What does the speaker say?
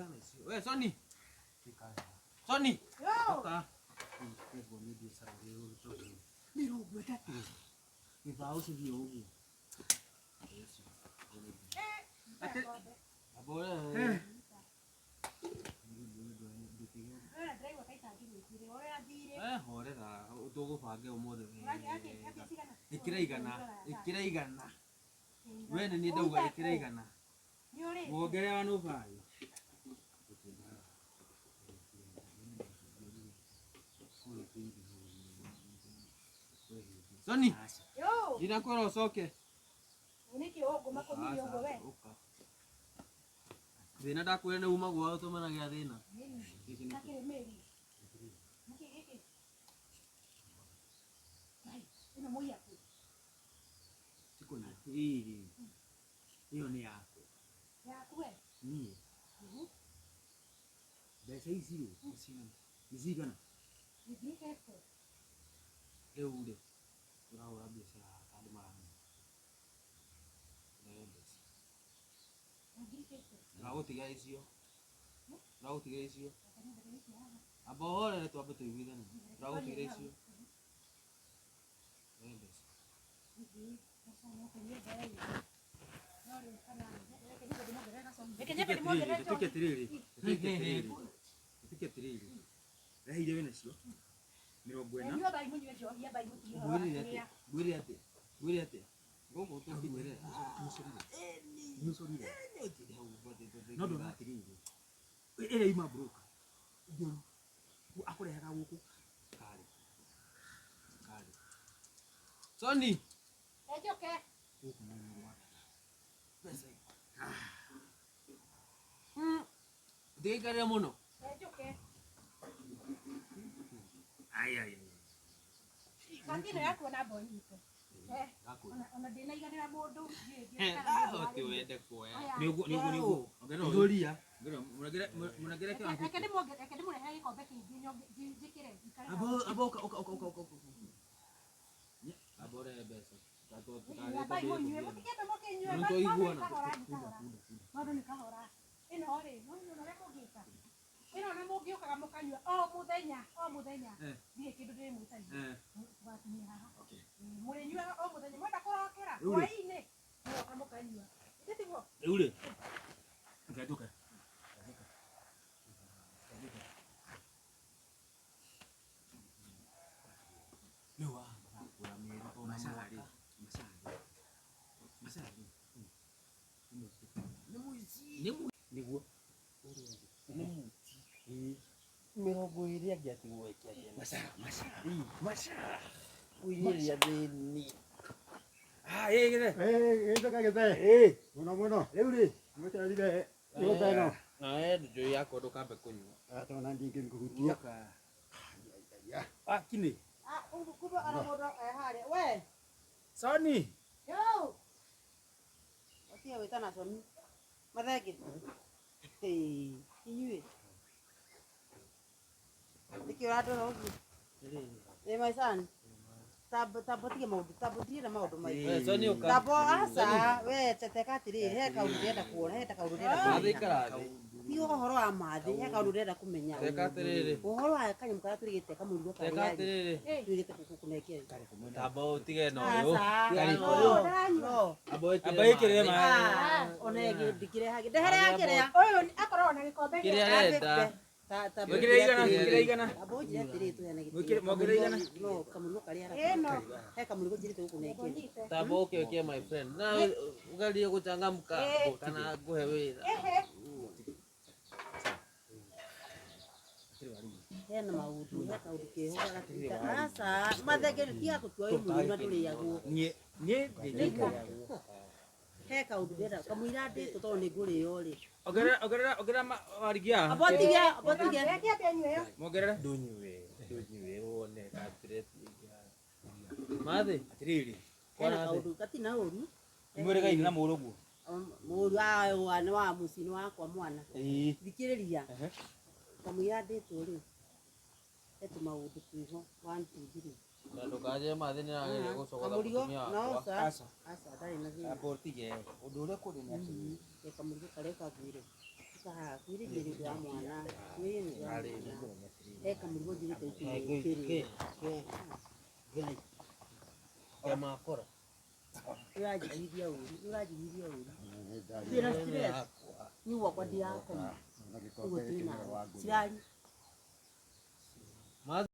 Tigana icio. We Soni. Soni. Yo. Ũka. Nguonie biacara ũrĩa ĩrutagwo. 30. Gĩbaũ cithiĩ ũguo. Atĩ abore. Wewe ndĩraigua ta itangĩgwĩtire ũrĩa thirĩ. Eh, horera tũgũbange ũmũthĩ Ũrathiĩ wega. atĩ cigana? Ĩkĩra igana, ĩkĩra igana. We nĩ niĩ ndauga ĩkĩra igana. Nĩ ũrĩte? Wongerera no bayo. Soni, Yo. ndinakwĩra ũcoke. Nĩkĩ ũngũma kũmiria ũguo we? Ũka. Thĩna ndakwĩra nĩ uma gwao tũmanagia thĩna. Gĩkĩ nĩ Gakĩrĩ mĩri. Nĩkĩ gĩkĩ? Ngai, ĩno mũiyaku. Ti kũnyua. Rĩrĩ, ĩyo nĩ yakwa. Yaku we. Niĩ. Mbeca ici rĩ, nĩ cigana? Nĩ 350. Rĩu rĩ, tũrahũra biacara haha ta andũ maramenya. Rehe mbeca. Na 350. Tũragũtiga icio. Tũragũtiga icio. Amba ũhorere twambe tũiguithanie. Tũragũtigĩra icio. Rehe mbeca. Reke nyambe ndĩmuongerere Tuĩke njohi. atĩrĩrĩ, tuĩke atĩrĩrĩ, tuĩke atĩrĩrĩ. Rehe iria wĩnacio, 40. Inyuĩ ambai mũnyue njohi, ambai mũtige ũhoro wa Ngwĩrire kũrĩa. atĩa? Ngwĩrire atĩa? Ngwĩrire atĩa? Gũkũ tũkinyĩre. Nĩũcorire. No ndona atĩrĩrĩ, ĩrĩa yuma broker, njũru, akũrehaga gũkũ. Kari. Kari. Soni. Reke njũke. Gũkũ nĩ rwanda. Mbeca. Ndigaikarĩre mũno. Reke njũke. Ai, ai, ai. Cati ĩno yaku ona amba ũnyite. Eh, Ngakwĩra. ona ndĩnaiganĩra mũndũ, ndiũĩ ndiũĩ kana nĩ ũndũ wa Ti rĩu. wende kuoya. Aya. Nĩũguo, nĩũguo, nĩũguo. Ongerera ũyũ. Ihũria. Ongerera, mũnengere kĩo Reke reke ndĩmũrehere gĩkombe kĩngĩ njĩkĩre njikare Amba, hau. amba, ũka, ũka, ũka, ũka, ũka, ũka. Amba ũrehe mbeca. Ambai mũnyue, mũtikende mũkĩnyue, Nĩ maũndũ nĩ twaiguana. kahora, nĩ kahora. Maũndũ nĩ kahora. Ĩno rĩ, no nĩ ũrĩa kũngĩka. Ĩno na mũngĩũkaga mũkanyua o mũthenya, o mũthenya. Eh. Ndirĩ kĩndũ ndĩrĩmwĩtagia. Eh. Tũgakinyia haha. Okay. Mũrĩnyuaga o mũthenya. Mwenda kũrokera, Rĩu rĩ. hwaĩ-inĩ, mũgoka mũkanyua. Ĩndĩ tiguo? Rĩu rĩ, reke njũke. Rĩu haha marakwĩra mĩeri ona Macarĩ, mwaka. macarĩ, macarĩ. Nĩ mũici. Nĩ mũici. Nĩguo. Nĩ mũici. 20 angĩatigwo eke atĩa? Maca, maca, maca. Kũiyĩria thĩni. Ah, ĩ, gĩthe. Eh, gĩthe gĩthe. Ĩ, Mũno mũno. rĩu rĩ. Mũcerire nyũmba ĩno. Nawe njohi yakwa ndũkambe kũnyua. Atona ndingĩkũhutia. Ũka. Ah, kinĩ. Ah, kumbe ona mũndũ e harĩa. We, Soni. yo. Ũtige gwĩtana Soni. Mathenge. Hĩ, inyuĩ. Nĩkĩ ũrandora ũguo? Ĩ my son. Tambo tambo tige maũndũ, tambo ndirĩ na maũndũ maingĩ. We Soni ũka. Tambo aca, we teteka atĩrĩrĩ, he kaũndũ ndĩrenda kuona, he kaũndũ ndĩrenda Mathĩ kũmenya. ikara thĩ. Ti ũhoro wa mathĩ, he kaũndũ ndĩrenda kũmenya. Teka atĩrĩrĩ. Ũhoro wa kanyamũ karĩa twĩrĩgĩte kamũrigo Teka karĩa rĩ, atĩrĩrĩ. twĩrĩgĩte gũkũnengera. Tamba ũtige na ũyũ. Aca, Ũyũ. no, no. Amba Amba wĩkĩrĩre wĩkĩre maĩ. maĩ. Ah, ona ĩngĩ ndikĩrehage. Ndehere ya kĩrĩa. Ũyũ akoragwo na gĩkombe Kĩrĩa gĩake. arenda. Mwĩkĩre igana, mwĩkĩre igana. Amba ũnjĩre atĩrĩrĩ tũheane gĩtĩo. Mwĩkĩre- mwongerere igana. No, kamũrigo karĩa Ĩno. He kamũrigo njĩrĩte gũkũnengera. Ngũnyite. Tamba ũke ũkie my friend. Na ũgerie gũchangamka kana ngũhe wĩra. Ehe. Hena maũndũ, he kaũndũ keho gagatũita. Aca, mathenge tiga gũtua wĩ mũrĩu na ndũrĩagwo. Niĩ, niĩ ndĩrĩagwo. He kaũndũ ndĩrenda, kamũira ndĩtwo tondũ nĩ ngũrĩo rĩ. Ongerera, ongerera, ongerera marigia haha. Amba ũtige, amba ũtige. Reke ambe anyue ĩyo. Mwongerere. Ndũnyue, ndũnyue wone gatireti ĩngĩ haha. Mathĩ. Atĩrĩrĩ, Hena kaũndũ gatina ũru. mwĩrĩgaine na mũrũguo. Mũru wa nĩ wa mũciĩ nĩ wakwa mwana. Ĩĩ. Thikĩrĩria. Ehe. Kamũira ndĩtwo rĩ, he tũmaũndũ twĩho, one, two, three. Na ndũkanjĩre mathĩ nĩarageria gũcogotha Kamũrigo, mũtumia no wakwa. ca, Aca. aca ndarĩ na thĩna. Amba ũtige. Ũndũ ũrĩa kũrĩ nĩ atĩrĩrĩ. Kamũrigo karĩa kangwĩre. Ũka haha, kwĩrĩria nĩ ũndũ wa mwana. Kwĩrĩria nĩ ũndũ wa mwana. He kamũrigo njigĩte ikĩrĩ. Ũranjiguithia ũru, ũranjiguithia ũru. Ndĩna stress. Niĩ gwakwa ndirakoma. Ũguo twĩnawe. Cirari.